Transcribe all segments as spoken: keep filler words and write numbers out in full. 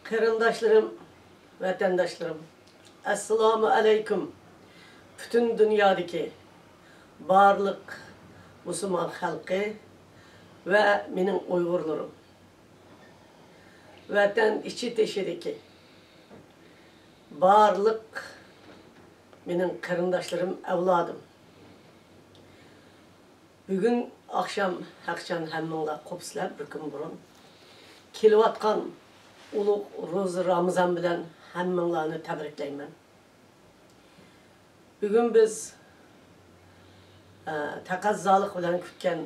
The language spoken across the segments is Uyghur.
قېرىنداشلىرىم، ۋەتەنداشلىرىم، ئەسسالامۇ ئەلەيكۇم! پۈتۈن دۇنيادىكى بارلىق مۇسۇلمان خەلقى ۋە مېنىڭ ئۇيغۇرلىرىم، ۋەتەن ئىچى تېشىدىكى بارلىق مېنىڭ قېرىنداشلىرىم، ئەۋلادىم! بۈگۈن ئاخشام ھەقىچان ھەممىڭلار قوپسىلەر، بىر كۈن بۇرۇن كېلىۋاتقان ئۇلۇغ روزا رامىزان بىلەن ھەممىڭلارنى تەبرىكلەيمەن. بۈگۈن بىز، ئە، تەقەززالىق بىلەن كۈتكەن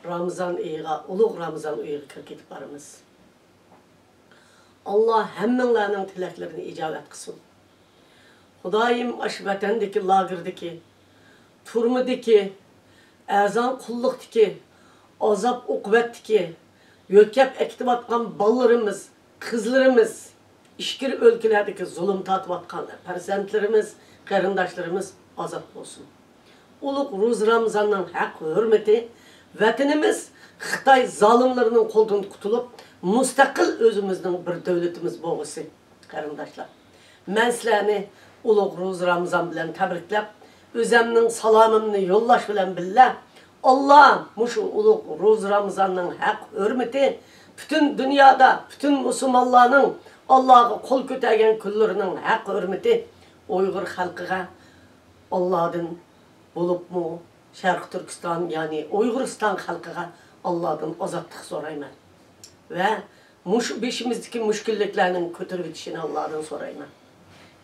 رامىزان ئېيىغا، ئۇلۇغ رامىزان ئېيىغا كىرىپ كېتىپ بارىمىز. ئاللا ھەممىڭلارنىڭ تىلەكلىرىنى ئىجابەت قىلسۇن. خۇدايىم، ئاشۇ ۋەتەندىكى، لاگېردىكى، تۈرمىدىكى، ئەرزان قۇللۇقتىكى، ئازاب-ئوقۇبەتتىكى، يۆتكەپ ئەكېتىۋاتقان بالىلىرىمىز، قىزلىرىمىز، ئىچكىرى ئۆلكىلەردىكى زۇلۇم تارتىۋاتقان پەرزەنتلىرىمىز، قېرىنداشلىرىمىز ئازاد بولسۇن. ئۇلۇغ روزا رامىزاننىڭ ھەق ھۆرمىتى، ۋەتىنىمىز خىتاي زالىملىرىنىڭ قولىدىن قۇتۇلۇپ، مۇستەقىل ئۆزىمىزنىڭ بىر دۆلىتىمىز بولغۇسى. قېرىنداشلار، مەن سىلەرنى ئۇلۇغ روزا رامىزان بىلەن تەبرىكلەپ، ئۆزەمنىڭ سالامىمنى يوللاش بىلەن بىللە، ئاللا مۇشۇ ئۇلۇغ روزا رامىزاننىڭ ھەق ھۆرمىتى، پۈتۈن دۇنيادا پۈتۈن مۇسۇلمانلارنىڭ ئاللاغا قول كۆتەرگەن كۈنلىرىنىڭ ھەق ھۆرمىتى ئۇيغۇر خەلقىگە ئاللادىن، بولۇپمۇ شەرقىي تۈركىستان، يەنى ئۇيغۇرىستان خەلقىگە ئاللادىن ئازادلىق سورايمەن ۋە مۇشۇ بېشىمىزدىكى مۈشكۈللۈكلەرنىڭ كۆتۈرۈۋېتىشىنى ئاللادىن سورايمەن.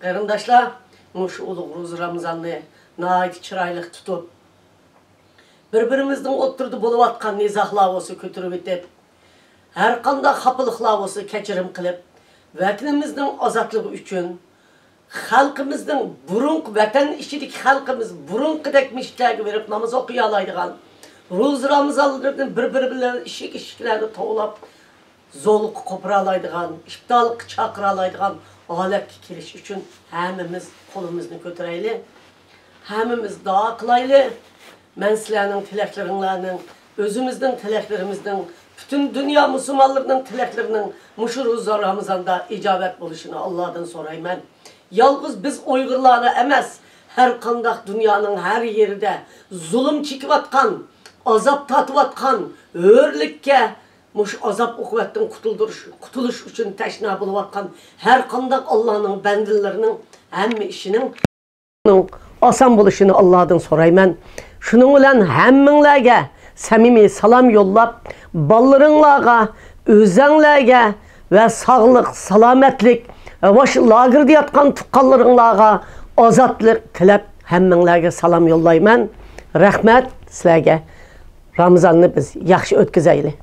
قېرىنداشلار، مۇشۇ ئۇلۇغ روزا رامىزاننى ناھايىتى چىرايلىق تۇتۇپ، بىر-بىرىمىزنىڭ ئوتتۇرىدا بولۇۋاتقان نىزاقلار بولسا كۆتۈرۈۋېتىپ، ھەرقانداق خاپىلىقلار بولسا كەچۈرۈم قىلىپ، ۋەتىنىمىزنىڭ ئازادلىقى ئۈچۈن، خەلقىمىزنىڭ بۇرۇنقى، ۋەتەن ئىچىدىكى خەلقىمىز بۇرۇنقىدەك مەسچىتلەرگە بېرىپ ناماز ئوقۇيالايدىغان، روزا رامىزانلىرىنى بىر-بىرى بىلەن ئىشىك-ئىشىكلەردە توۋلاپ، زولقا قوپۇرالايدىغان، ئىپتارلىققا چاقىرالايدىغان ھالەتكە كېلىش ئۈچۈن ھەممىمىز قولىمىزنى كۆتۈرەيلى، ھەممىمىز دۇئا قىلايلى. مەن سىلەرنىڭ تىلەكلىرىڭلارنىڭ، ئۆزىمىزنىڭ تىلەكلىرىمىزنىڭ، پۈتۈن دۇنيا مۇسۇلمانلىرىنىڭ تىلەكلىرىنىڭ مۇشۇ روزا رامىزاندا ئىجابەت بولۇشىنى ئاللادىن سورايمەن. يالغۇز بىز ئۇيغۇرلارلا ئەمەس، ھەر قانداق دۇنيانىڭ ھەر يېرىدە زۇلۇم چېكىۋاتقان، ئازاب تارتىۋاتقان، ھۆرلۈككە، مۇشۇ ئازاب-ئوقۇبەتتىن قۇتۇلدۇرۇش، قۇتۇلۇش ئۈچۈن تەشنا بولۇۋاتقان ھەر قانداق ئاللانىڭ بەندىلىرىنىڭ ھەممە ئىشىنىڭ ئاسان بولۇشىنى ئاللادىن سورايمەن. شۇنىڭ بىلەن ھەممىڭلارگە سەمىمىي سالام يوللاپ، بالىلىرىڭلارغا، ئۆزەڭلارگە ۋە ساغلىق، سالامەتلىك ۋە مۇشۇ لاگېردا ياتقان تۇغقانلىرىڭلارغا ئازادلىق تىلەپ، ھەممىڭلارگە سالام يوللايمەن. رەھمەت سىلەرگە. رامىزاننى بىز ياخشى ئۆتكۈزەيلى.